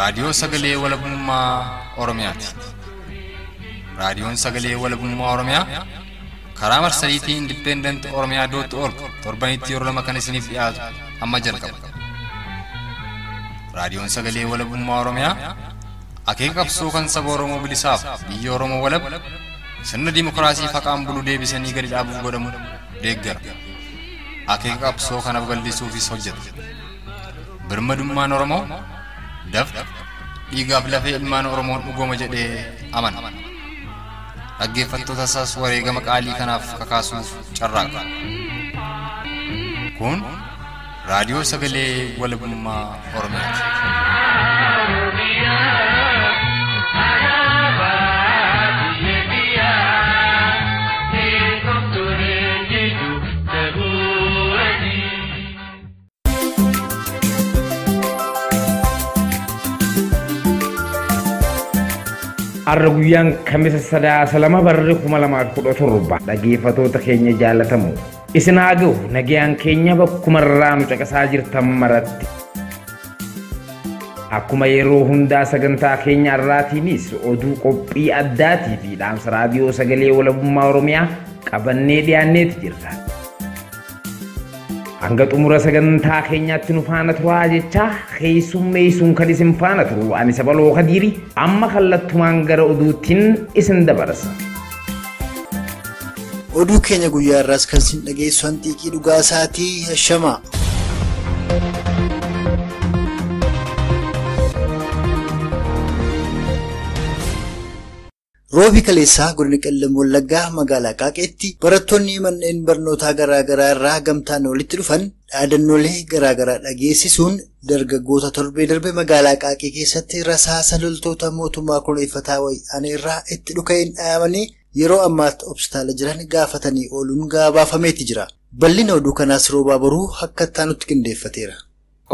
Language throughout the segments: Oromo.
Raadiyoo Sagalee Walabummaa Oromiyaati. Raadiyoon Sagalee Walabummaa Oromiyaa karaa marsariitii Independent Oromiyaa dot org torbanitti yeroo lama kan isiniif dhiyaatu amma jalqaba. Raadiyoon Sagalee Walabummaa Oromiyaa akeeka qabsoo kan saba Oromoo bilisaaf biyya Oromoo walab sirna dimookiraasii faqaan bulu deebisanii gadi dhaabuuf godhamu deeggara. Akeeka qabsoo kana babal'isuufis hojjeta. Birmadummaan Oromoo dafqa dhiigaaf lafee ilmaan Oromoon dhugooma jedhee amana. Dhaggeeffattoota isaas wareegama qaalii kanaaf kakaasuuf carraaqa. Kun raadiyoo sagalee walabummaa Oromiyaati. Har'a guyyaan kamisa 3 barri 2017 dhaggeeffattoota keenya jaalatamu. Isin haa gahu nagayaan keenya bakkumarraa nu caqasaa jirtan maratti. Akkuma yeroo hundaa sagantaa keenya har'aatiinis oduu qophii addaatii fi dhaamsa raadiyoo sagalee walabummaa Oromiyaa qabannee dhiyaanneeti jirra. Hanga xumura sagantaa keenyaatti nu faana turaa jechaa keessummeessuun kan isin faana turu ani Sabaloo Kadiiri amma kallattumaan gara oduuttiin isin dabarsa. Oduu keenya guyyaa irraas kan isin dhageessu hanxiiqii dhugaa isaatii hashama. Roobi kaleessaa godina Qellem Wallaggaa magaalaa Qaaqeetti barattoonni manneen barnootaa garaagaraa irraa gamtaan walitti dhufan dhaadannoolee garaagaraa dhageessisuun dargaggoota torbee darbe magaalaa Qaaqee keessatti rasaasa loltoota mootummaa koloneeffataa wayyaanee irraa itti dhuka'een dhahamanii yeroo ammaatti hospitaala jiran gaafatanii ooluun gabaafameeti jira. Bal'ina oduu kanaas roobaa boruu akka itti qindeeffateera.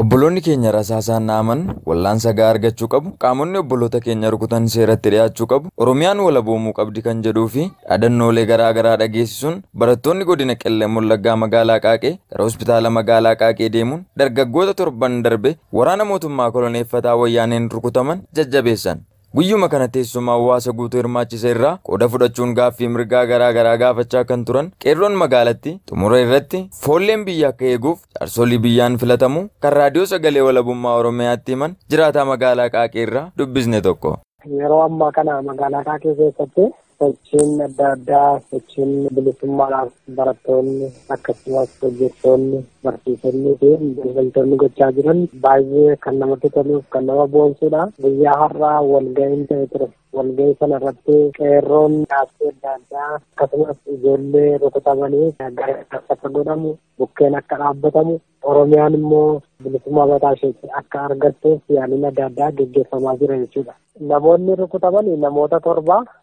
Obboloonni keenya rasaasaan dhaaman wallaansa gahaa argachuu qabu. Qaamonni obboloota keenya rukutan seeratti dhiyaachuu qabu. Oromiyaan walaboomuu qabdi kan jedhuu fi dhaadannoolee garaa garaa dhageessisuun barattoonni godina Qellem Wallaggaa magaalaa Qaaqee gara hospitaala magaalaa Qaaqee deemuun dargaggoota torban darbe waraana mootummaa koloneeffataa wayyaaneen rukutaman jajjabeessan. Guyyuma kana teessuma hawaasa guutuu hirmaachise irraa qooda fudhachuun gaaffii mirgaa garaa garaa gaafachaa kan turan qeerroon magaalatti xumura irratti foolleen biyya akka eeguuf jaarsolii biyyaan filatamu kan raadiyoo sagalee walabummaa Oromiyaatti himan jiraataa magaalaa Qaaqee irraa dubbisne tokko. Yeroo ammaa kana magaalaa Qaaqee keessatti sochiin adda addaa sochiin bilisummaadhaaf barattoonni akkasumas hojjettoonni barsiisonni fi daldaltoonni gochaa jiran baay'ee kan namatti toluuf kan nama boonsudha. Guyyaa har'aa walga'iin ta'e ture. Walga'ii sana irratti qeerroon gaaffii adda addaa akkasumas ijoollee rukutamanii gargaarsa akka godhamu bukkeen akka dhaabbatamu Oromiyaan immoo bilisummaa mataa isheetti akka argattuuf yaaliin adda addaa geggeeffamaa jira jechuudha. Namoonni rukutaman namoota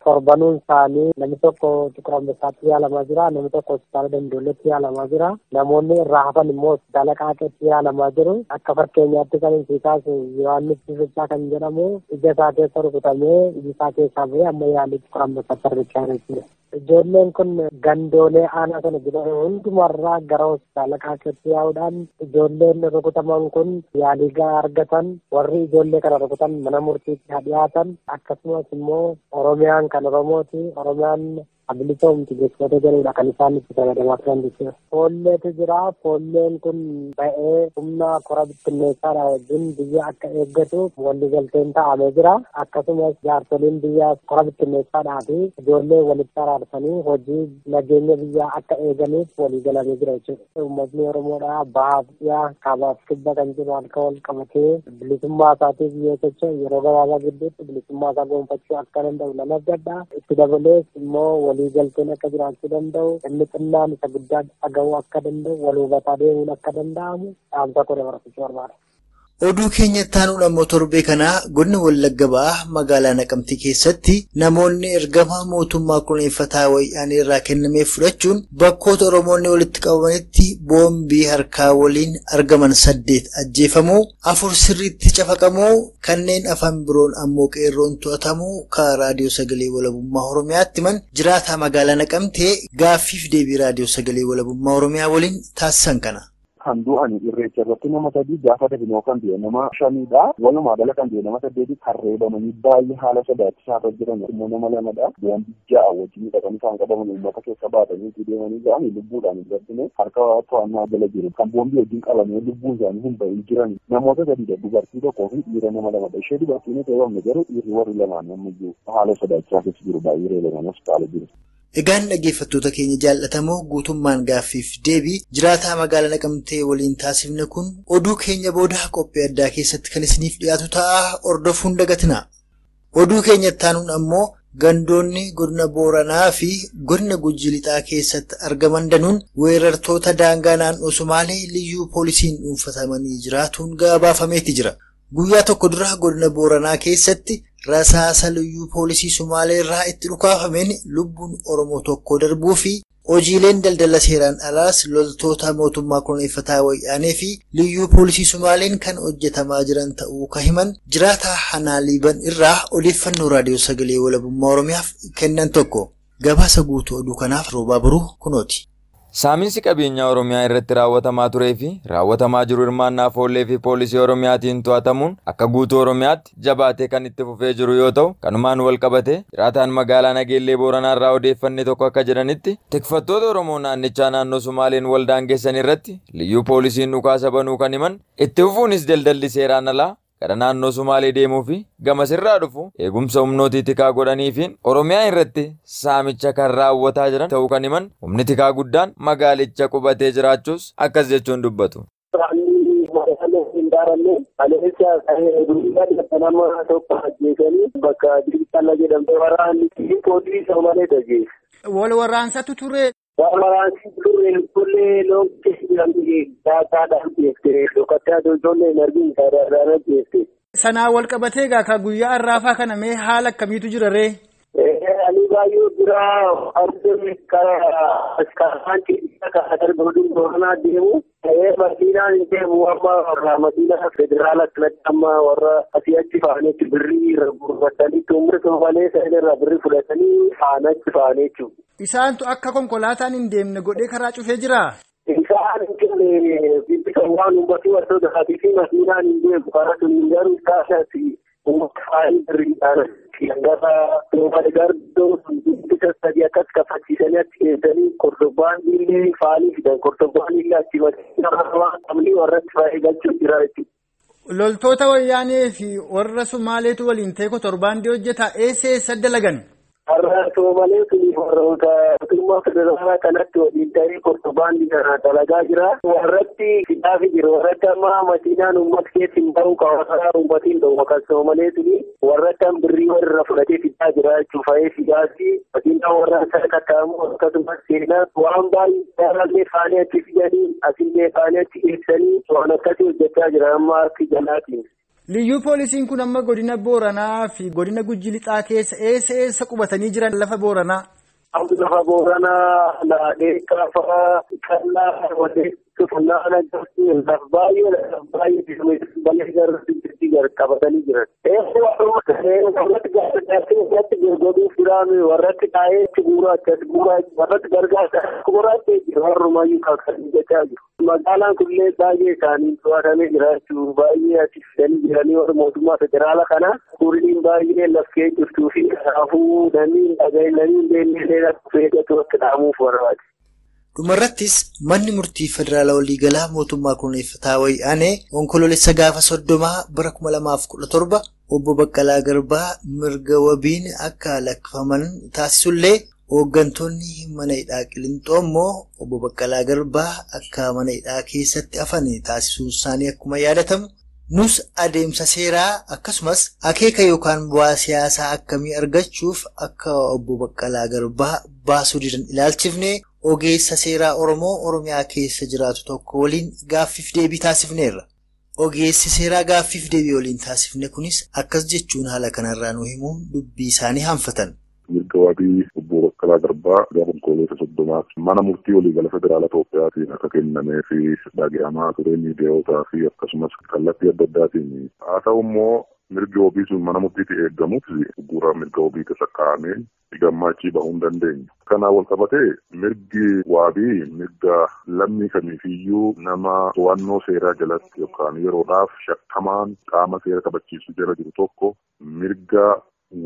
torbanuun isaanii namni tokko Xiqur Ambessaatti yaalamaa jira, namni tokko hospitaala Damdoolleetti yaalamaa jira, namoonni irraa hafan immoo hospitaala Qaaqeetti yaalamaa jiru. Akka fakkeenyaatti kan isin kaasu Yohaannis Biffichaa kan jedhamu ija isaa keessa rukutamee iji isaa keessaa ba'ee amma yaalii Xiqur Ambessaatti argachaa jira jechuudha. Ijoolleen kun gandoolee aanaa sana jiran hundumarraa gara hospitaala Qaaqeetti yaa'uudhaan ijoolleen rukutaman kun yaalii gahaa argatan, warri ijoollee kana rukutan mana murtiitti haa dhiyaatan, akkasumas immoo Oromiyaan kan Oromooti, Oromiyaan bilisoomti jechoota jedhudha kan isaan itti fayyadamaa turan jechuudha. Foolleetu jira. Foolleen kun ba'ee humna kora bittinneessaadha wajjin biyya akka eeggatu waliigalteen taa'amee jira. Akkasumas jaarsoliin biyyaa kora bittinneessaadhaa fi ijoollee walitti araarsanii hojii nageenya biyyaa akka eeganiif waliigalamee jira jechuudha. Uummatni Oromoodhaa bahaaf dhiyaa kaabaaf kibba kan jiru harka wal qabatee bilisummaa isaatiif yoo socho'u yeroo gabaabaa gidduutti bilisummaa isaa gonfachuu akka danda'u nan abdadha. Itti dabalees immoo waliigalteen akka jiraachuu danda'u, inni xinnaan isa guddaa dhaga'uu akka danda'u, wal hubataa deemuun akka danda'amu dhaamsa koo dabarsachuu barbaada. Oduu keenya itti ammoo torbee kanaa godina Wallagga Ba'aa magaalaa Naqamtee keessatti namoonni ergama mootummaa koloneeffataa wayyaanee irraa kennameef fudhachuun bakkoota Oromoonni walitti qabamanitti boombii harkaa waliin argaman 8 ajjeefamuu, 4 sirriitti cafaqamuu, kanneen afaan biroon ammoo qeerroon to'atamuu karaa raadiyoo sagalee walabummaa Oromiyaatti himan jiraataa magaalaa Naqamtee gaaffiif deebii raadiyoo sagalee walabummaa Oromiyaa waliin taasisan kana. Kan du'an irreecha irratti nama 3 gaafa dabinoo kan du'e nama 5dha. Walumaa gala kan du'e nama 8 kan reebamanii baay'ee haala sodaachisaa irra jiran immoo nama 2dha. Boombii 6 wajjin hidhatanii kan qabaman uummata keessa baatanii deemanii ga'anii lubbuudhaan hin darbine harka to'annaa jala jiru. Kan boombii wajjin qabamee lubbuun isaanii hin bahin jiran namoota 3dha. Dubartii tokkoo fi dhiira nama 2dha. Ishee dubartiin hin reebamne garuu dhiirri warri lamaan ammayyuu haala sodaachisaa keessa jiru baay'ee reebamanii hospitaala jiru. Egaan dhaggeeffattoota keenya jaallatamoo guutummaan gaaffiif deebii jiraataa magaalaa Naqamtee waliin taasifne kun oduu keenya booda qophii addaa keessatti kan isiniif dhiyaatu ta'a hordofuun dagatina. Oduu keenya taanuun ammoo gandoonni godina Booranaa fi godina Gujii Lixaa keessatti argaman danuun weerartoota daangaa naannoo Sumaalee liyyuu poolisiin dhuunfatamanii jiraatuun gabaafameeti jira. Guyyaa tokko dura godina Booranaa keessatti rasaasa liyyuu poolisii Sumaalee irraa itti dhukaafameen lubbuun Oromoo tokko darbuu fi hojiileen daldala seeraan alaas loltoota mootummaa koloneeffataa Wayyaanee fi liyyuu poolisii Sumaaleen kan hojjetamaa jiran ta'uu kan himan jiraataa Hanaa Liiban irraa odeeffannoo raadiyoo sagalee walabummaa Oromiyaaf kennan tokko. Gabaasa guutuu oduu kanaaf Roobaa Boruu kunooti. Saaminsi qabeenyaa Oromiyaa irratti raawwatamaa turee fi raawwatamaa jiru hirmaannaa foollee fi poolisii Oromiyaatiin to'atamuun akka guutuu Oromiyaatti jabaatee kan itti fufee jiru yoo ta'u, kanumaan wal qabate jiraataan magaalaa Nageellee Booranaa irraa odeeffanne tokko akka jedhanitti tikfattoota Oromoo naannichaa naannoo Sumaaleen wal daangessan irratti liyyuu poolisiin dhukaasa banuu kan himan itti fufuunis daldalli seeraan alaa gara naannoo Sumaalee deemuu fi gamasirraa dhufu eegumsa humnootii tikaa godhaniifiin Oromiyaa irratti saamicha kan raawwataa jiran ta'uu kan himan humni tikaa guddaan magaalicha qubatee jiraachuus akkas jechuun dubbatu. Wal waraansatu ture. Waraansi turre kullee loon keessa jiran daataadhaan geesse dhokattaa ijoollee hin argin daataadhaan geesse. Sanaa wal qabatee egaa ka guyyaa arraafaa kana mee haala akkamiitu jira ree? Ani baay'ee jira arginu karaa karaan keessa karaa darbuun Booranaa deemu. Makiinaan hin deemu amma makiina federaala kanatti amma warra asii achi fa'anitti birrii irra gurguratanii umri Soomalee sa'in irraa birrii fudhatanii faanachi fa'anii jechuudha. Isaantu akka konkolaataan hin deemne godhee karaa cufee jiraa? Isaan hin kenne waan uummatu warra hatii fi makiinaan hin deemu karaa sun hin garuu kaasatti uummata fa'anii birriidhaan gara Soomalee gardoo bifa sadii akkas kafachiisanii achi geessanii kordobbaan illee fa'anii fidan kordobbaan illee achi makiinaa warratti fa'ee galchuun jira jechuudha. Loltoota Wayyaanee fi warra Sumaaleetu waliin ta'e torbaandii hojjetaa eessa eessa dalagan? Warra Soomalee sun warroota mootummaa federaalaa kanatti waliin ta'ee kordobaandii kana dalagaa jira. Warratti fidaafi jiru. Warratti amma makiinaan uummata keessa hin bahu kawasaa uummatiin dhowwa kan Soomalee suni warratti an birrii warra fudhatee fidaa jira jechuudha. Fa'ee fidaasi makiinaan warra sakataamu akkasumas seenaa waan baay'ee faanii achi fidanii asillee faanii achi geessanii waan akkasii hojjechaa jira amma harki jalaatiin. Liyyuu poolisiin kun amma godina Booranaa fi godina Gujii Lixaa keessa eessa eessa qubatanii jiran lafa Booranaa? Amma lafa Booranaa Dheekaa fa'aa Kallaa Wadeessu Funaana jirti lafa baay'ee balee irratti qabatanii jiran. Warratti gargaarsa godhuuf jiraame warratti taa'ee guuraa akkas guuraa warratti gargaarsa guuraatti jiru warrumayyuu kan jechaa jiru. Magaalaan kunillee baay'ee isaanii to'atamee jiraachuu baay'ee achi fidanii jiranii warra mootummaa federaala kana kuriin baay'ee lafkee jirtuu fi kanaafuu namni hin dhagahin namni hin beekne illee eeggatu akka dhaamuuf barbaade. Dhumarrattis manni murtii federaala waliigalaa mootummaa koloneeffataa Wayyaanee onkoloolessa gaafa 30 bara 2017 obbo Baqqalaa Garbaa mirga wabiin akka lakkifaman taasisullee hooggantoonni mana hidhaa Qilinxoo immoo obbo Baqqalaa Garbaa akka mana hidhaa keessatti hafan taasisuun isaanii akkuma yaadatamu nus adeemsa seeraa akkasumas akeeka yookaan bu'aa siyaasaa akkamii argachuuf akka obbo Baqqalaa Garbaa baasuu didan ilaalchifne ogeessa seeraa Oromoo Oromiyaa keessa jiraatu tokko waliin gaaffiif deebii taasifneerra. Ogeessi seeraa gaaffiif deebii waliin taasifne kunis akkas jechuun haala kanarraa nu himuun dubbii isaanii hanfatan. Mirga wabii obbo Baqqalaa Garbaa gaafa onkoloolessa 30 mana murtii waliigala federaala Itoophiyaatiin akka kennamee fi dhaga'amaa ture miidiyootaa fi akkasumas kallattii adda addaatiin haa ta'u immoo Mirgi wabii sun mana murtiitti eeggamuuf bu'uura mirga wabii keessa kaa'amee gammachii bahuu hin dandeenye. Kanaan wal qabatee mirgi wabii mirga lammii kamiifiyyuu nama to'annoo seeraa jalatti yookaan yeroodhaaf shakkamaan qaama seera kabachiisu jala jiru tokko mirga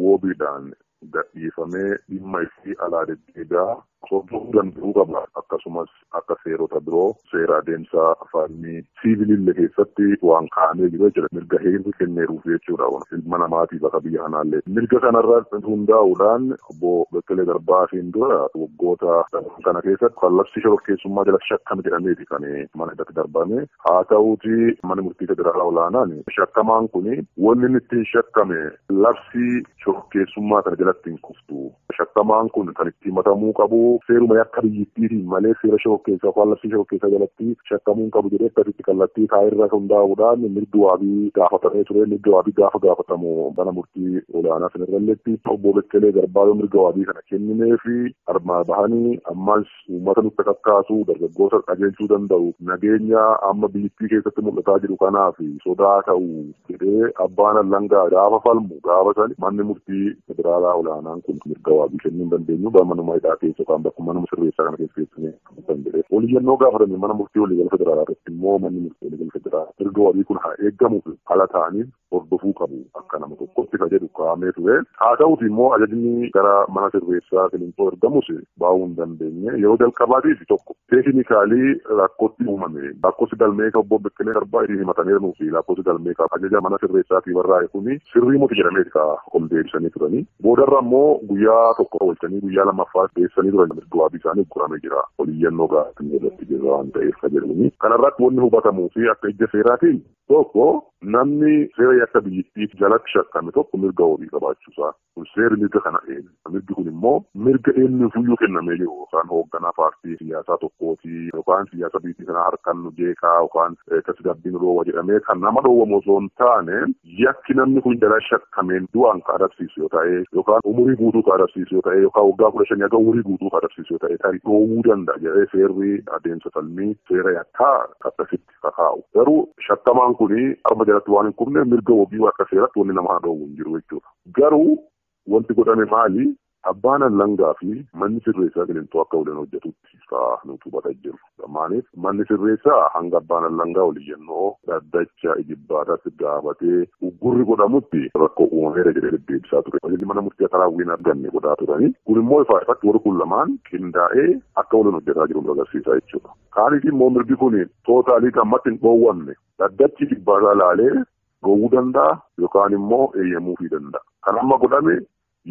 wabiidhaan gadhiifamee dhimma isii alaa deddeebi'aa hordofuu danda'uu qaba. Akkasumas akka seerota biroo seera adeemsa afaanii siivilillee keessatti waan kaa'amee jiru jechuudha. Mirga heerri kenneeruuf jechuudha. Ilma namaatiif akka biyya kanaallee. Mirga kanarra hundaa'uudhaan obbo Beqqelee Garbaatiin dura waggoota kana keessatti kan labsii shororkeessummaa jalatti shakkame jedhameeti kan mana hidhatti darbame. Haa ta'uuti manni murtii federaalaa olaanaan shakkamaan kuni wanni inni ittiin shakkame labsii shororkeessummaa kana jalatti hin kuftu. Shakkamaan kun kan itti himatamuu qabu seeruma yakka biyyattiitiin malee seera shororkeessaa yookaan labsii shororkeessaa jalatti shakkamuu hin qabu jedhee akkasitti kallattii kaa'irra hundaa'uudhaan mirgi waabii gaafatamee ture. Mirgi waabii gaafa gaafatamu mana murtii olaanaa sanarralletti obbo Beqqelee Garbaa yoo mirga waabii kana kenninee fi armaa bahanii ammas uummata nutti kakkaasu dargaggoota qajeelchuu danda'u nageenya amma biyyattii keessatti mul'ataa jiru kanaaf sodaa ta'u jedhee abbaan alangaa gaafa falmu gaafa sani manni murtii federaalaa olaanaan kun mirga waabii kennuu hin dandeenyu manuma hidhaa keessa yookaan bakkuma manuma sirreessaa kana keessa keessanii kan jedhee. Oliyyannoo gaafatame mana murtii waliigala federaalaa irratti immoo manni murtii waliigala federaalaa mirga waabii kun haa eeggamuuf haala ta'aniin hordofuu qabu akka nama tokkotti ka jedhu kaa'amee ture. Haa ta'uti immoo ajajni gara mana sirreessaa Qiliinxoo ergamus baa'uu hin dandeenye. Yeroo jalqabaatiif tokko teeknikaalii rakkootti uumame lakkoofsi galmee kan obbo Beqqelee Garbaa itti himataniiru fi lakkoofsi galmee kan ajaja mana sirreessaatii barraa'e kuni sirrii miti jedhameeti ka ol deebisanii turanii. Boodarra immoo guyyaa tokko oolchanii guyyaa lammaffaa deebisanii turan mirga waabii isaanii guramee jira. Oliyyannoo gaafatanii irratti jira waan ta'eef ka jedhuni. Kanarratti wanni hubatamuu fi akka ija seeraatiin tokko namni seera yakka biyyattii jalatti shakkame tokko mirga wabii qabaachuusaa. Kun seerri mirga kana eega. Mirgi kun immoo mirga eenyuufiyyuu kennamee jiru yookaan hoogganaa paartii siyaasaa tokkooti yookaan siyaasa biyyattii sanaa harkaan nu jeeqaa yookaan tasgabbiin dhoowwa jedhamee kan nama dhoowwamu osoo hin taane yakki namni kun jala shakkameen du'aan ka adabsiisu yoo ta'e yookaan umurii guutuu ka adabsiisu yoo ta'e yookaan waggaa 15 haga umurii guutuu ka adabsiisu yoo ta'e tarii dhoowwuu danda'a jedhee seerri adeemsa falmii seera yakkaa akkasitti kakaa'u. Garuu shakkamaan kuni arma jalatti waan hin kufne mirga wabii akka seeratti wanni nama dhoowwu hin jiru jechuudha. Garuu wanti godhame maali? Abbaan alangaa fi manni sirreessaa Qiliinxoo akka waliin hojjetutti nuti hubataa jirru. Maaliif manni sirreessaa hanga abbaan alangaa oliyyannoo dhaddacha ijibbaataatti gaafatee uggurri godhamutti rakkoo uumameera jedhee deddeebisaa ture. Ajajni mana murtii akka raawwiin arganne godhaa turanii. Kun immoo ifaa ifatti warri kun lamaan qindaa'ee akka waliin hojjetaa jiru nu agarsiisa jechuudha. Kaaniif immoo mirgi kun tootaalii gammatti hin dhoowwamne dhaddachi ijibbaataa laalee dhoowwuu danda'a yookaan immoo eeyyamuufii danda'a. Kan amma godhame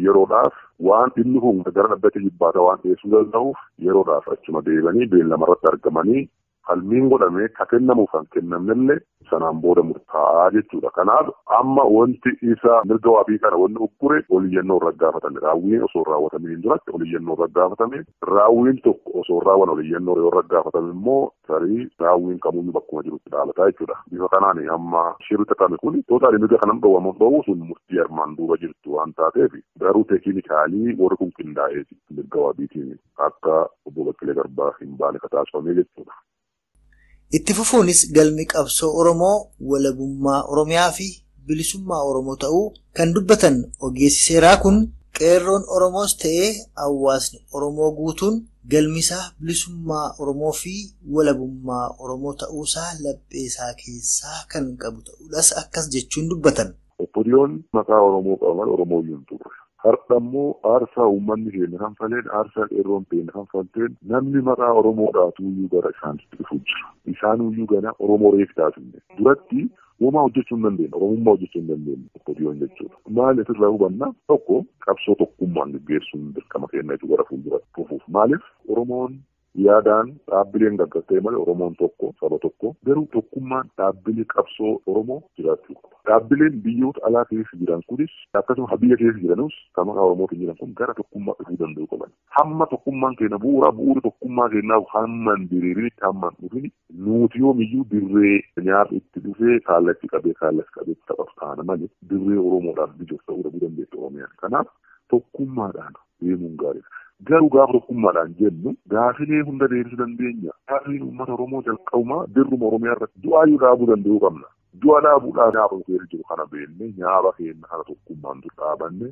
yeroodhaaf waan dhimmi kun gara dhaddacha ijibbaataa waan dhiyeessuu danda'uuf yeroodhaaf achuma deebanii beellamarratti argamanii falmiin godhamee ka kennamuuf kan kennamnellee sanaan booda murtaa'aa jechuudha. Kanaaf amma wanti isa mirga waabii kana wanni uggure oliyyannoo irra gaafatame. Raawwiin osoo hin raawwatamiin duratti oliyyannoo irra gaafatame. Raawwiin tokko osoo hin raawwan oliyyannoo yoo irra gaafatame immoo tarii raawwiin kamuyyuu bakkuma jirutti dhaabataa jechuudha. Bifa kanaan amma shirri xaxame kun tootaalii mirga kanan dhoowwamuuf dhoowwu sun murtii armaan duuba jirtu waan taateef garuu teeknikaalii warri kun qindaa'eeti mirga waabiitiin akka obbo Beqqelee Garbaa hin baane ka taasifame jechuudha. Itti fufuunis galmi qabsoo Oromoo walabummaa Oromiyaa fi bilisummaa Oromoo ta'uu kan dubbatan ogeessi seeraa kun qeerroon Oromoos ta'ee hawaasni Oromoo guutuun galmisaa bilisummaa Oromoo fi walabummaa Oromoo ta'uusaa lapheesaa keessaa kan qabu ta'uudhas akkas jechuun dubbatan. Obboliyoon maqaa Oromoo qaban Oromoo iyyuu hin turre. Har'a immoo aarsaa uummanni keenya kanfaleen aarsaa qeerroon keenya kanfalteen namni maqaa Oromoodhaatu iyyuu gara isaanitti dhufu jira. Isaanuyyuu gana Oromoo reef taasifne. Duratti uumaa hojjechuu hin dandeenye, Oromummaa hojjechuu hin dandeenye obboliyoon jechuudha. Maal asirraa hubanna? Tokko qabsoo tokkummaan gaggeessuun dirqama keenya jechuudha gara fuulduratti dhufuuf. Maaliif Oromoon yaadaan dhaabbileen gaggeessee malee Oromoon tokko saba tokko garuu tokkummaan dhaabbilee qabsoo Oromoo jiraachuu qaba. Dhaabbileen biyyoota alaa keessa jiran kunis akkasuma biyya keessa jiranus kan maqaa Oromootiin jiran kun gara tokkummaa dhufuu danda'u qaban. Hamma tokkummaan keenya bu'uura tokkummaa keenyaaf hamma hin diriirinitti hamma hin dhufini nuti yoomiyyuu dirree nyaata itti dhufee kaallatti qabee taphatu taana malee dirree Oromoodhaaf bijoos ta'uu dhabuu dandeessu Oromiyaan. Kanaaf tokkummaadhaan deemuun gaariidha. Garuu gaafa tokkummaadhaan jennu gaafilee hunda deebisuu dandeenya. Gaafiin uummata Oromoo jalqabumaa dirruma Oromiyaa irratti du'aayyuu dhaabuu danda'uu qabna. Du'a dhaabuudhaan nyaaba keessa jiru kana beeknee nyaaba keenya kana tokkummaan dur dhaabanne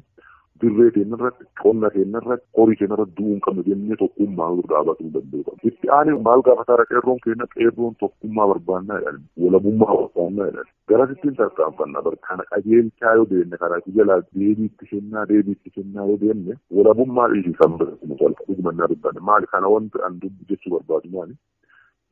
dirree keenya irratti qonna keenya irratti horii keenya irratti du'uu hin qabnu jennee tokkummaan dur dhaabatuu danda'u qabna. Itti aanee maal gaafataa qeerroon keenya qeerroon tokkummaa barbaannaa jedhan walabummaa barbaannaa jedhan garasittiin tarkaanfannaa kana qajeelchaa yoo deemne kana jalaa deebiitti kennaa yoo deemne walabummaa dhiisisan dhugumannaa dubbanne maali kana wanti an dubbi jechuu barbaadu maali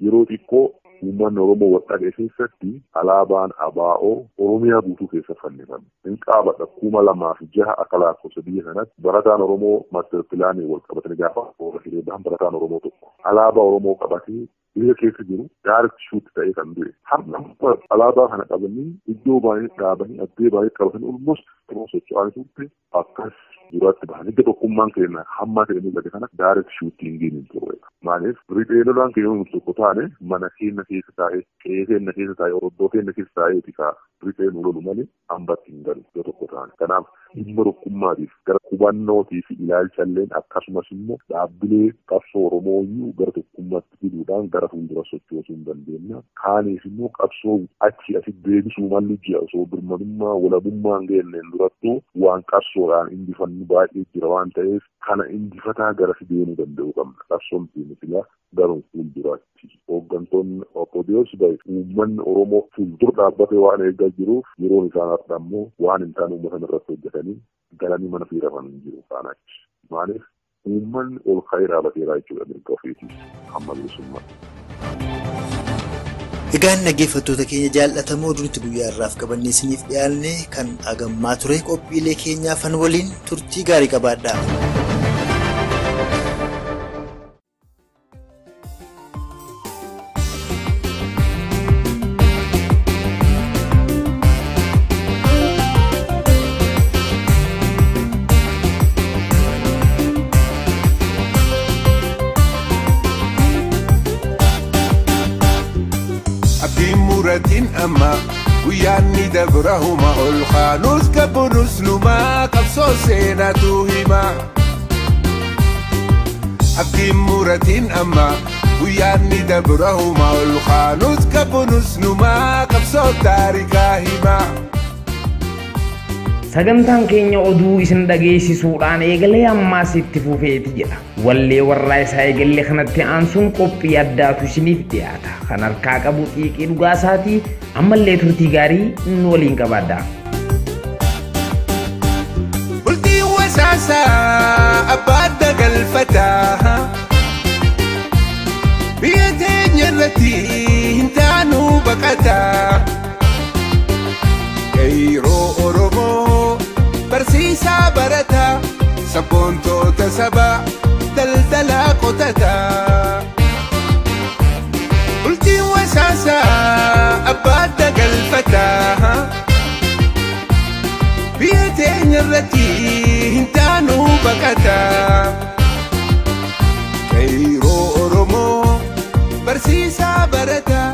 yeroo xiqqoo uummanni Oromoo wadhaqee keessatti alaabaan ABO Oromiyaa guutuu keessa fannifame. Hin qaabadha 2006 akka lakkoofsa biyya kanatti barataan Oromoo maaster pilaanii wal qabatanii gaafa hiree bahan barataan Oromoo tokko alaabaa Oromoo qabatee biyya keessa jiru daaretti shuutti ta'ee kan du'e. Har'a alaabaa kana qabanii iddoo baay'ee dhaabanii addee baay'ee qabatanii olmost yeroo socho'aa turte akkas duratti bahan hidda tokkummaan keenya hamma ta'e mul'ate kana daaretti shuuttiingiin hin turre. Maaliif riphee lolaan keenya nuti tokko taane mana keenya keessa taa'ee qe'ee keenya keessa taa'ee oddoo keenya keessa taa'eeti kaa riphee nu lolu malee hambatti hin galu yoo tokko taane. Kanaaf dhimma tokkummaatiif gara hubannootii fi ilaalchalleen akkasumas immoo dhaabbilee qabsoo Oromoo iyyuu gara tokkummaatti fiduudhaan gara fuuldura sochoosuu hin dandeenya. Kaaniif immoo qabsoo achi asi deebisuu mallu jira osoo birmadummaa walabummaa hin geenneen durattuu waan qabsoodhaan injifannu baay'ee jira waan ta'eef kana injifataa garasi deemuu danda'uu qabna. Qabsoon keenya silaa garuu fuulduraatti. Hooggantoonni OPDOs bahe uummanni Oromoo fuuldura dhaabbatee waan eegaa jiruuf yeroon isaan har'a immoo waan hin taane uummata irratti hojjetanii galanii mana fiirafan hin jiru kaan achi. Maaliif uummanni ol ka'ee dhaabbateera jechuudha mirga ofiitiif hamma bilisummaa. Egaan dhaggeeffattoota keenya jaallatamoo duritti guyyaa irraaf qabannee isiniif dhiyaanne kan agammaa ture qophiilee keenyaaf han waliin turtii gaarii qabaadhaa. Amma guyyaan ni dabra huma ol kaanus gabbonus numaa qabsoo seenatu hima. Abdiin muratiin amma guyyaan ni dabra huma ol kaanus gabbonus numaa qabsoo taarikaa hima. Sagantaan keenya oduu isin dhageessisuudhaan eegalee ammaas itti fufeeti jedha. Wallee warraa isaa eegalee kanatti aansuun qophii addaatu isiniif dhiyaata. Kan harkaa qabu xiiqii dhugaasaatii ammallee turtii gaarii nu waliin qabaadha. Bultii wasaasaa abbaa dagalfataa biyya teenya irratti hin taanu baqataa. Qeerroo Oromoo barsiisaa barataa sabboontoota sabaa daldalaa qotataa. Bultiin wasaasaa abbaa dagalfataa biyya teenya irratti hin taanu baqataa. Qeerroo Oromoo barsiisaa barataa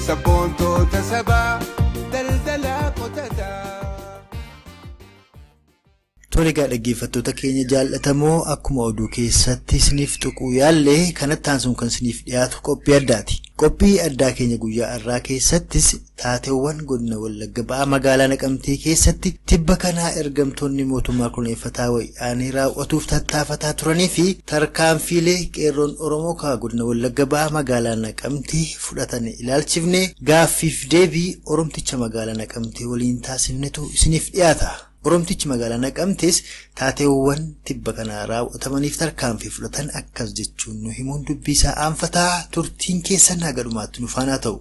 sabboontoota sabaa daldalaa qotataa. Tole egaa dhaggeeffattoota keenya jaallatamoo akkuma oduu keessatti isiniif tuquu yaallee kanatti aansuun kan isiniif dhiyaatu qophii addaati. Qophii addaa keenya guyyaa har'aa keessattis taateewwan godina Wallagga Ba'aa magaalaa Naqamtee keessatti tibba kanaa ergamtoonni mootummaa kunuunfataa wayyaanee raawwatuuf tattaafataa turanii fi tarkaanfiilee qeerroon Oromoo kaa godina Wallagga Ba'aa magaalaa Naqamtee fudhatan ilaalchifne gaaffiif deebii Oromticha magaalaa Naqamtee waliin taasifnetu isiniif dhiyaata. Oromtichi magaalaa Naqamtees taateewwan tibba kanaa raawwatamaniif tarkaanfii fudhatan akkas jechuun nu himuun dubbii isaa aanfataa turtiin keessan haga dhumaatti nu faana ta'u.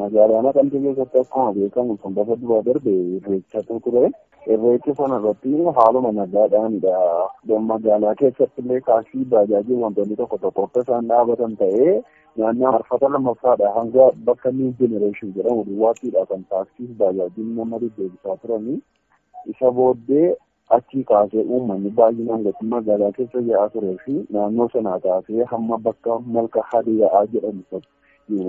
Magaalaa Naqamtee keessatti akkuma beekamu sanbata duraa darbe irreechatu ture. Irreechi sana irratti haaluma nagaadhaanidha. Magaalaa keessatti illee taaksii baajaajii wantoonni tokko tokko akka isaan dhaabatan ta'ee naannoo marfata lammaffaadha hanga bakka New Generation jedhamu duwwaattiidha kan taaksii baajaajiin nama deddeebisaa turanii. Isa booddee achii kaasee uummanni baay'inaan gatii magaalaa keessa yaa'aa turee fi naannoo sanaa kaasee hamma bakka malka hadii yaa'aa jedhamu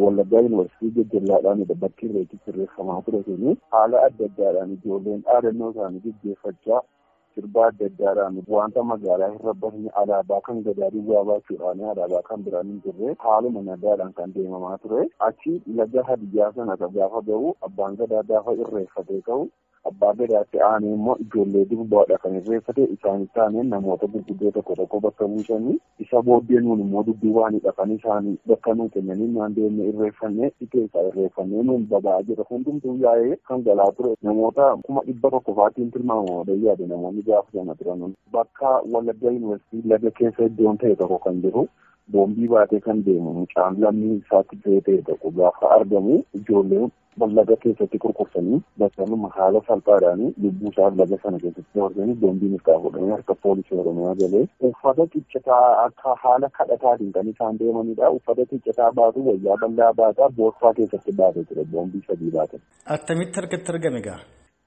Wallaggaa Yuunivarsiitii jajjallaadhaanidha bakki irreechi sirreeffamaa ture suni haala adda addaadhaan ijoolleen dhaadannoo isaanii gaggeeffachaa Sirbaa adda addaadhaan wanta magaalaa hin rabbatni alaabaa kan gadaa duwwaa baachuudhaan alaabaa kan biraan hin jirre haaluma nagaadhaan kan deemamaa ture. Achi laga Hadiyyaa sana gaafa ga'u abbaan gadaa gaafa irreeffatee ka'u abbaa gadaatti aanee immoo ijoollee durbaadha kan irreeffate isaanitti aanee namoota gurguddoo tokko tokko bakka buusanii isa booddee nuun immoo dudduubaanidha kan isaanii bakka nuu kennanii naan deemnee irreeffannee keessaa irreeffannee nuun babaa jira hundumtuu yaa'ee kan galaa ture namoota 100,000 faatiin tilmaamamu yaade namoonni gaafa sana turan bakka Wallaggaa Yuunivarsiitii laga keessa iddoon ta'e tokko kan jiru boombii baatee kan deemu mucaan lammii isaatti ta'e tokko gaafa argamu ijoolleen laga keessatti kurkursanii bakkanuma haala salphaadhaan lubbuu isaa laga sana keessatti dabarsanii boombii mirgaa fuudhanii harka poolisii Oromiyaa galee uffata ciccitaa akka haala kadhataatiin kan isaan deemanidha. Uffata ciccitaa baatu wayyaa bal'aa baataa boorsaa keessatti baatee ture boombii 3 baate. Attamitti harkatti argame gaa?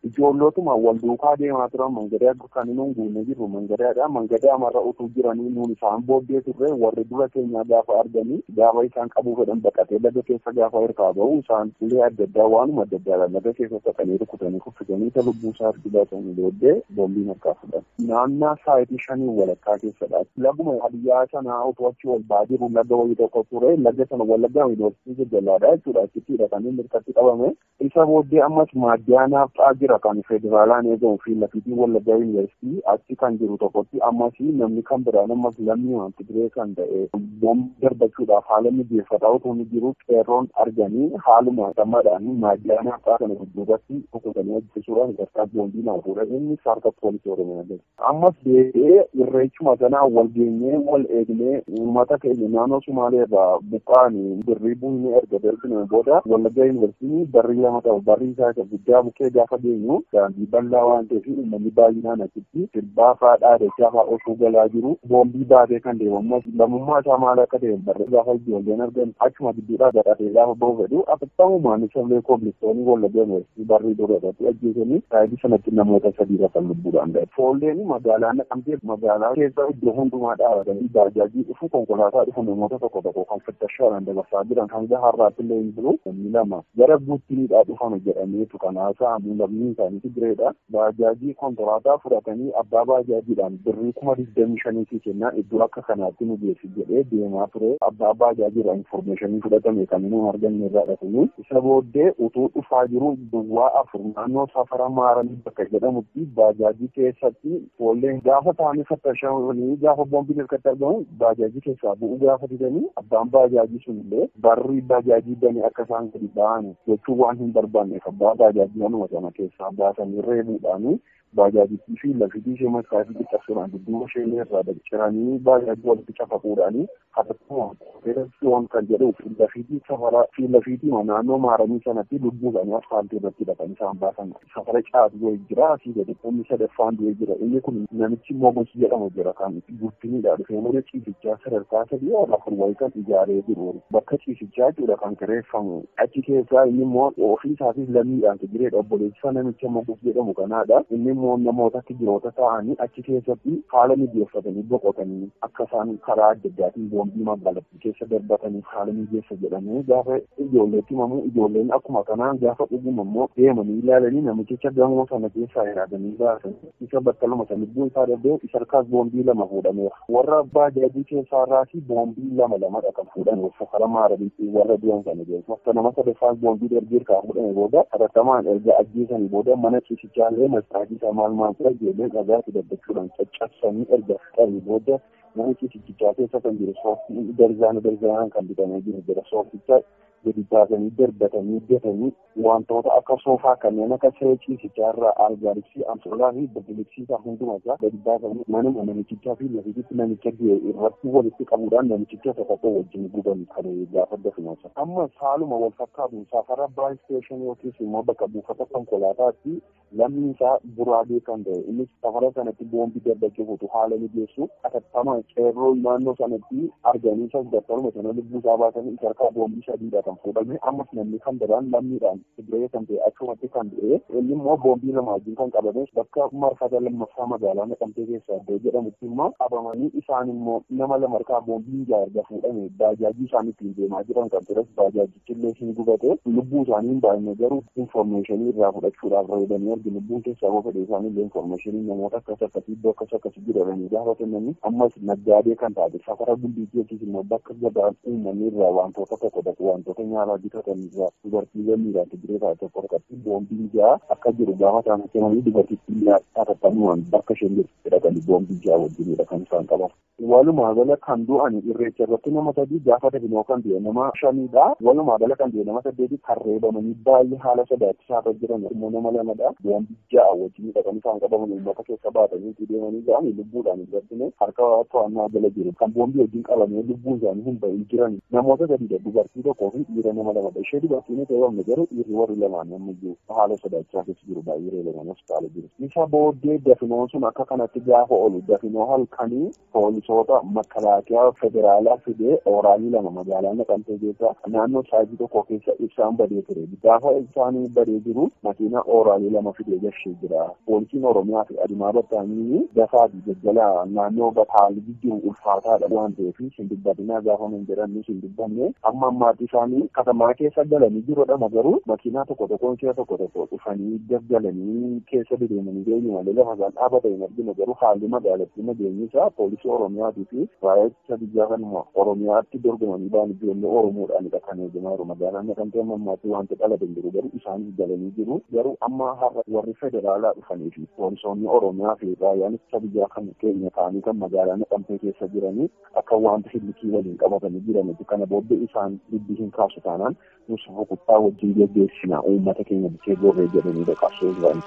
Ijoollotuma wal duukaa deemaa turan mangadaa kan nuun guunnee jirru mangadaadha. Mangadaa marra utuu jiranii nuun isaan booddee turre warri dura keenyaa gaafa arganii gaafa isaan qabuu fedhan baqatee laga keessa gaafa hirkaa ba'u isaan ulee adda addaa waanuma adda addaadhaan laga keessa taqanii rukutanii kuffisanii isa lubbuu isaa baasanii booddee boombiin harkaa fudhan. Naannaa saayitii 5:15 keessadha. Laguma Hadiyyaa sanaa utuu achi ol ba'aa jiru laga wayii tokko ture laga sana Wallaggaa Yuunivarsiitii jajjallaadha jechuudha. Achittidha kan inni hirkatti qabame. Isa booddee ammas maaddiyaa naafxaa jira kan federaalaan eegamu fi lafiitii Wallaggaa Yuunivarsiitii achi kan jiru tokkotti ammas namni kan biraan ammas lammii Tigiree kan ta'e boombii darbachuudhaaf haala mijeeffataa utuu inni jiru qeerroon arganii haaluma gammadhaan maaddiyaa naafxaa kana dudduubatti rukutanii ajjeesuudhaan gartaa boombii nama fuudhan inni harka poolisii Oromiyaa jira. Ammas deebi'ee irreechuma sanaa wal geenyee wal eegnee uummata keenya naannoo Sumaalee irraa buqqaanii birrii buunee erga darbinee booda Wallaggaa Yuunivarsiitiin barrii lama qaba. Barrii isaa isa guddaa bukkee gaafa geenyu daandii bal'aa waan ta'eef uummanni baay'inaan achitti sirbaa fa'aa dhaadachaa fa'aa osoo galaa jiru boombii baatee kan deemu ammas lammummaa isaa maal akka ta'e barree gaafa ijoolleen argan achuma gidduudhaa gadhatee gaafa ba'u fedhu afurtamumaan isallee koobilistoonii Wallaggaa Yuunivarsiitii barrii dura irratti ajjeesanii saayidii sanatti namoota 3 rafan lubbuudhaan ga'e. Foolleen magaalaa Naqamtee magaalaa keessa iddoo hundumaa dhaabatanii baajaajii dhufu konkolaataa dhufu namoota tokko tokko kan fattashaadhaan dabarsaa jiran hanga har'aatti illee hin jiru. Namni lama gara guuttiniidhaa dhufame jedhameetu kan haasa'amu lammii isaanii Tigireedha. Baajaajii konkolaataa fudhatanii abbaa baajaajiidhaan birrii 25,000 kennaa iddoo akka kanaatti nu geessi jedhee deemaa ture. Abbaa baajaajiirraa infoormeeshinii fudhatame kan nu arganne irraa dhufanii isa booddee utuu dhufaa jiru duwwaa 4 naannoo safara Maaranii bakka jedhamutti baajaajii keessatti foolleen gaafa ta'anii fattashamanii gaafa boombiin hirkatti argamu baajaajii keessaa bu'uu gaafa didanii abbaan baajaajii sunillee barrii baajaajii banee akka isaan gadi ba'an gochuu waan hin barbaanneef abbaa baajaajii manuma sana keessaa baasanii reebuudhaan baajaajittii fi lafitii ishee maskaafii cabsuudhaan dudduuba ishee irraa ciranii baajaajii walitti cafaquudhaan hatattuma hoteela kan jedhu fi lafiitii safara fi lafiitii naannoo Maaramii sanatti lubbuu isaanii asfaaltii irratti dhaqanii isaan baasan. Safara caatu du'ee jira asii gadi inni sadaffaan du'ee jira inni kun namichi Mogos jedhamu jira kan guddinidha dhufee mana ciisichaa sadarkaa 3 4 wayii kan ijaaree jiru bakka ciisichaa jechuudha kan kireeffamu achi keessaa inni immoo ofii isaatiif lammiidhaan Tigireedha obboleessa namicha Mogos jedhamu kanaadha inni immoo namoota Tigiroota ta'anii achi keessatti haala mijeeffatanii boqotanii akka isaan karaa adda addaatiin boombii magaalattii keessa darbatanii haala mijeessa jedhamee gaafa ijoolleetti himamu ijoolleen akkuma kanaan gaafa dhuguma immoo deemanii ilaalanii namichicha gamoo sana keessaa yaadanii baasanii isa battaluma sana lubbuun isaa darbee isa harkaas boombii 2 fuudhameera. Warra baajaajii keessaa irraas boombii 2 2dha kan fuudhan safara Maaramiitti warra du'an sana geessu. Akka nama sadaffaas boombii darbee harkaa fuudhame booda hatattamaan erga ajjeesanii booda mana ciisichaa illee mastaajii isaa maal maal ture ijoolleen dhagaatti daddachuudhaan caccabsanii erga fixanii booda mana ciisichaa keessa kan jiru sooftii darzaanaan kan bitamee jiru jira. Soofticha gadi baasanii darbatanii gatanii wantoota akka soofaa kanneen akka siree ciisichaa irraa algaariksii amsoolaa fi birbirriksii isaa hundumaa isaa gadi baasanii manuma namichichaa fi lafiitti namicha du'e irratti walitti qabuudhaan namichicha isa tokko wajjin guban kan gaafa dafinosa. Amma haaluma wal fakkaatu safara baay isteeshinii yookiis immoo bakka buufata konkolaataatti lammiin isaa Buraagee kan ta'e innis safara sanatti boombii darbachuuf utuu haala mijeessu hatattamaan qeerroo naannoo sanatti arganii isa battaluma sana lubbuu isaa baasanii isa harkaa boombii 3dha kan fuudhame. Ammas namni kan biraan lammiidhaan Tigree kan ta'e achumatti kan du'e inni immoo boombii 2 wajjin kan qabame bakka marfata 2ffaa magaalaa Naqamtee keessaa iddoo jedhamutti immoo qabamanii isaan immoo nama 2 harkaa boombiin 6 erga fuudhame baajaajii isaan ittiin deemaa jiran kan tures baajaajichi illee hin gubate lubbuu isaanii hin baay'ine garuu infoormeeshinii irraa fudhachuudhaaf reebanii argi lubbuun keessaa boo fedhe isaanii illee infoormeeshinii namoota akkas akkasii iddoo akkas akkasii jiranii gaafa kennanii ammas naggaadee kan taate safara gulliitii yookiis immoo bakka gabaan uummanni irraa wantoota tokko tokko wantoota nyaataa bitatan irraa dubartii lammiidhaan Tigree taate tokko harkatti boombiin 6 akka jiru gaafa isaan kennanii dubartittiin hatattamumaan bakka isheen jirtu dhaqanii boombii 6 wajjinidha kan isaan qaban. Walumaa gala kan du'an irreecha irratti nama 3 gaafa dafinoo kan du'e nama 5dha. Walumaa gala kan du'e nama 8 kan reebamanii baay'ee haala sodaachisaa irra jiran immoo nama 2dha. Boombii 6 wajjinidha kan isaan qabaman uummata keessa baatanii itti deemanii ga'anii lubbuudhaan hin darbine harka to'annaa jala jiru. Kan boombii wajjin qabamee lubbuun isaanii hin bahin jiran namoota 3dha. Dubartii tokkoo fi dhiira nama 2dha. Ishee dubartiin hin reebamne garuu dhiirri warri lamaan ammayyuu haala sodaachisaa keessa jiru baay'ee reebamanii hospitaala jiru. Isa booddee dafinoon sun akka kanatti gaafa oolu dafinoo halkanii poolisoota makalaakiyaa federaalaa fidee ooraalii 2 magaalaa Naqamtee keessa naannoo saajii tokko keessa ibsaan badee ture. Gaafa ibsaan badee jiru makiina ooraalii 2 fidee gashee jira. Poolisiin Oromiyaa fi Adimaa Battaanii dafaa fi jajjalaa naannoo haalli jiru ulfaataadha waan ta'eef hin dubbatinaa gaafa nun jedhan hin dubbanne amma ammaatti isaanii katamaa keessa galanii jirudha garuu makiinaa tokko tokkoon keessa tokko tokko dhufanii gaggalanii keessa deemanii deemu malee lafa isaan dhaabatan hin arginu garuu haalli magaalattii nageenyi isaa poolisii Oromiyaatii fi raayyaa ittisa biyyaa kanuma Oromiyaatti dorgomanii ba'an ijoollee Oromoodhaanidha kan eegamaa jiru. Magaalaan Naqamtee amma ammaatti wanti dhalate hin jiru garuu isaanis galanii jiru. Garuu amma har'a warri federaalaa dhufanii fi poolisoonni Oromiyaa fi raayyaan ittisa biyyaa kan keenya ta'anii kan magaalaa Naqamtee keessa jiranii akka wanta silkii waliin qabatanii jiranitti kana booddee isaan dubbii hin kaasu taanaan nus rukuttaa wajjin geggeessina uummata keenya bukkee gorree jedhaniidha qabsoo jiran.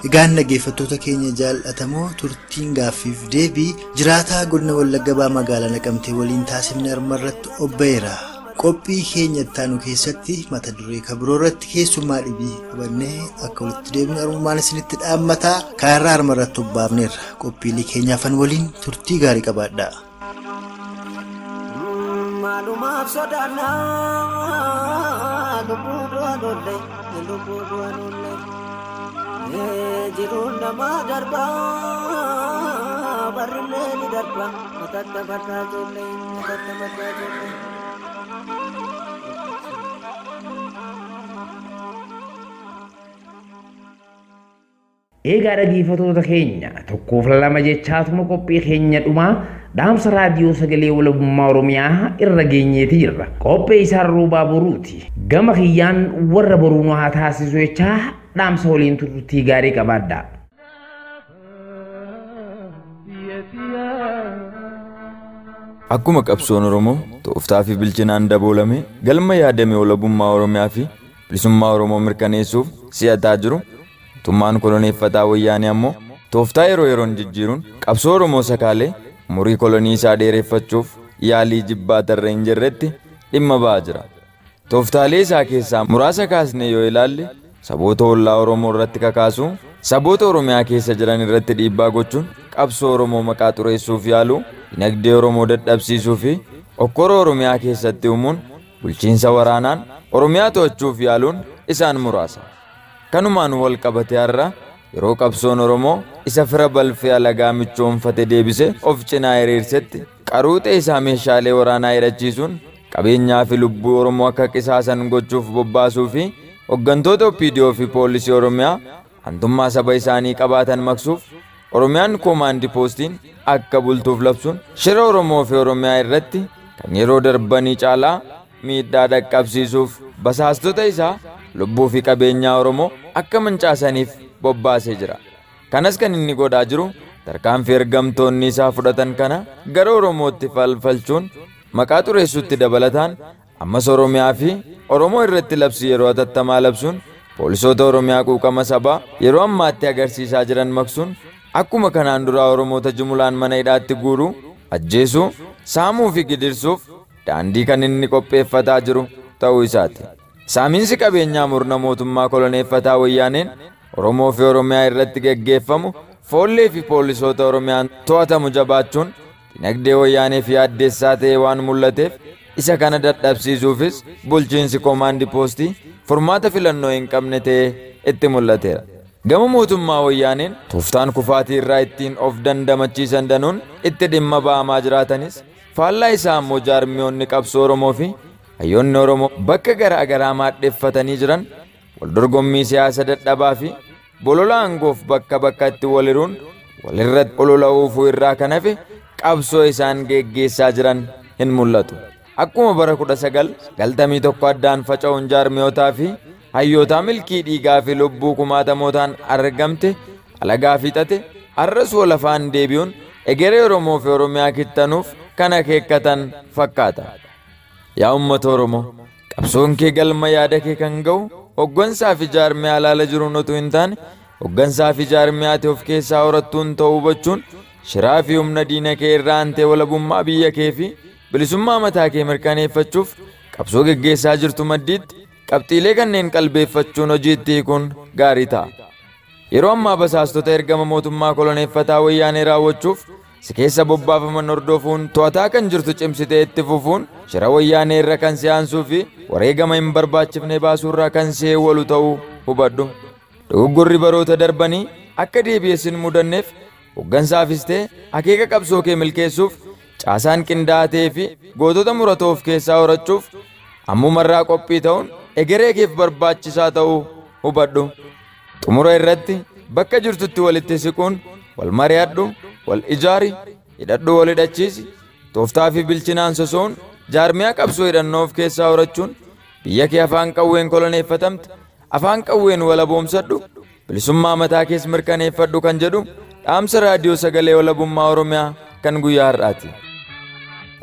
Egaan dhaggeeffattoota keenya jaallatamoo turtiin gaaffiif deebii jiraataa godina Wallagga Bahaa magaalaa Naqamtee waliin taasifne armarratti obba'eera. Qophii keenya itti aanu keessatti mata duree kabiroo irratti keessummaa dhibii qabannee akka walitti deebinu armumaan isinitti dhaammataa kaarraa armarratti obbaafneerra. Qophiilee keenyaafan waliin turtii gaarii qabaadhaa. Maalumaaf sodaannaa lubbuu du'an oollee lubbuu du'an oollee jiruun namaa darbaa barrillee ni darba matatta mataa ijoollee matatta mataa ijoollee. Egaa dhaggeeffattoota keenya 1-2 jechaatuma qophii keenya dhumaa dhaamsa raadiyoo sagalee walabummaa Oromiyaa irra geenyeeti jirra. Qophii isaan roobaa boruuti. Gama kiyyaan warra boruu nu haa taasisu jechaa dhaamsa waliin turtii gaarii qabaadhaa. Akkuma qabsoon Oromoo tooftaa fi bilchinaan daboolame galma yaadame walabummaa Oromiyaa fi bilisummaa Oromoo mirkaneessuuf si'ataa jiru. Mootummaan koloneeffataa wayyaanee ammoo tooftaa yeroo yeroon jijjiiruun qabsoo Oromoo sakaalee umurii kolonii isaa dheereffachuuf yaalii jibbaa tarree hin jirretti dhimma ba'aa jira. Tooftaalee isaa keessaa muraasa kaasnee yoo ilaalle saboota ollaa Oromoo irratti kakaasuu, saboota Oromiyaa keessa jiran irratti dhiibbaa gochuun qabsoo Oromoo maqaa xureessuuf yaaluu, dinagdee Oromoo dadhabsiisuu fi okkora Oromiyaa keessatti uumuun bulchiinsa waraanaan Oromiyaa to'achuuf yaaluun isaan muraasa. Kanumaan wal qabatee har'a yeroo qabsoon Oromoo isa fira balfee alagaa michoomfate deebise of cinaa hiriirsetti qaruuxee isaa meeshaalee waraanaa hidhachiisuun qabeenyaa fi lubbuu Oromoo akka qisaasan gochuuf bobbaasuu fi hooggantoota OPDO fi poolisii Oromiyaa hantummaa saba isaanii qabaatan maqsuuf Oromiyaan koomaandi poostiin akka bultuuf labsuun shira Oromoo fi Oromiyaa irratti kan yeroo darbanii caalaa miidhaa dhaqqabsiisuuf basaastota isaa lubbuu fi qabeenyaa Oromoo akka mancaasaniif bobbaasee jira. Kanas kan inni godhaa jiru tarkaanfii ergamtoonni isaa fudhatan kana gara Oromootti falfalchuun maqaa xureessuutti dabalataan ammas Oromiyaa fi Oromoo irratti labsii yeroo hatattamaa labsuun poolisoota Oromiyaa quuqama sabaa yeroo ammaatti agarsiisaa jiran maqsuun akkuma kanaan duraa Oromoota jumulaan mana hidhaatti guuruu, ajjeesuu, saamuu fi gidirsuuf daandii kan inni qopheeffataa jiru ta'uu isaati. Saamiinsi qabeenyaa murna mootummaa koloneeffataa wayyaaneen Oromoo fi Oromiyaa irratti geggeeffamu foollee fi poolisoota Oromiyaan to'atamu jabaachuun dinagdee wayyaanee fi addeessaa ta'e waan mul'ateef isa kana dadhabsiisuufis bulchiinsi koomaandi poostii furmaata filannoo hin qabne ta'ee itti mul'ateera. Gama mootummaa wayyaaneen tooftaan kufaatii irraa ittiin of dandamachiisan danuun itti dhimma ba'amaa jiraatanis faallaa isaa immoo jaarmiyoonni qabsoo Oromoo fi hayyoonni Oromoo bakka garaa garaa maadheffatanii jiran wal dorgommii siyaasa dadhabaa fi bolola aangoof bakka bakkatti waliruun walirratti olola oofuu irraa kan hafe qabsoo isaan geggeessaa jiran hin mul'atu. Akkuma bara 1991 addaan faca'uun jaarmiyootaa fi hayyootaa milkii dhiigaa fi lubbuu kumaatamootaan argamte alagaa fiixate har'as wal afaan deebi'uun egeree Oromoo fi Oromiyaa kittanuuf kan akeekkatan fakkaata. Yaa uummata Oromoo, qabsoon kee galma yaada kee kan ga'u hoggansaa fi jaarmiyaa alaala jiruun otoo hin taane hoggansaa fi jaarmiyaati of keessaa horattuun ta'uu hubachuun shiraa fi humna diina kee irraa aantee walabummaa biyya kee fi bilisummaa mataa kee mirkaneeffachuuf qabsoo geggeessaa jirtu maddiitti qabxiilee kanneen qalbeeffachuun hojiitti hiikuun gaarii ta'a. Yeroo ammaa basaastota ergama mootummaa koloneeffataa wayyaanee raawwachuuf si keessa bobbaafaman hordofuun to'ataa kan jirtu cimsitee itti fufuun shira wayyaanee irra kan si aansuu fi wareegama hin barbaachifne baasuu irraa kan si eewwalu ta'uu hubadhu. Dogoggorri baroota darbanii akka deebi'ee sin mudanneef hoggansaafis ta'e akeeka qabsoo kee milkeessuuf caasaan qindaa'aa ta'ee fi gootota muratoo of keessaa horachuuf ammumarraa qophii ta'uun egeree keef barbaachisaa ta'uu hubadhu. Xumura irratti bakka jirtutti walitti siquun wal mari'adhu, wal ijaari, hidhadhu, wal hidhachiisi, tooftaa fi bilchinaan soso'uun jaarmiyaa qabsoo hidhannoo of keessaa horachuun biyya kee afaan qawween koloneeffatamte afaan qawween walaboomsadhu, bilisummaa mataa kees mirkaneeffadhu kan jedhu dhaamsa raadiyoo sagalee walabummaa Oromiyaa kan guyyaa har'aati.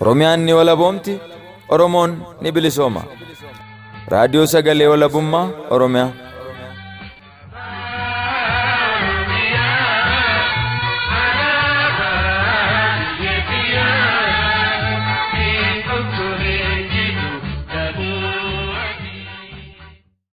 Oromiyaan ni walaboomti, Oromoon ni bilisooma. Raadiyoo sagalee walabummaa Oromiyaa.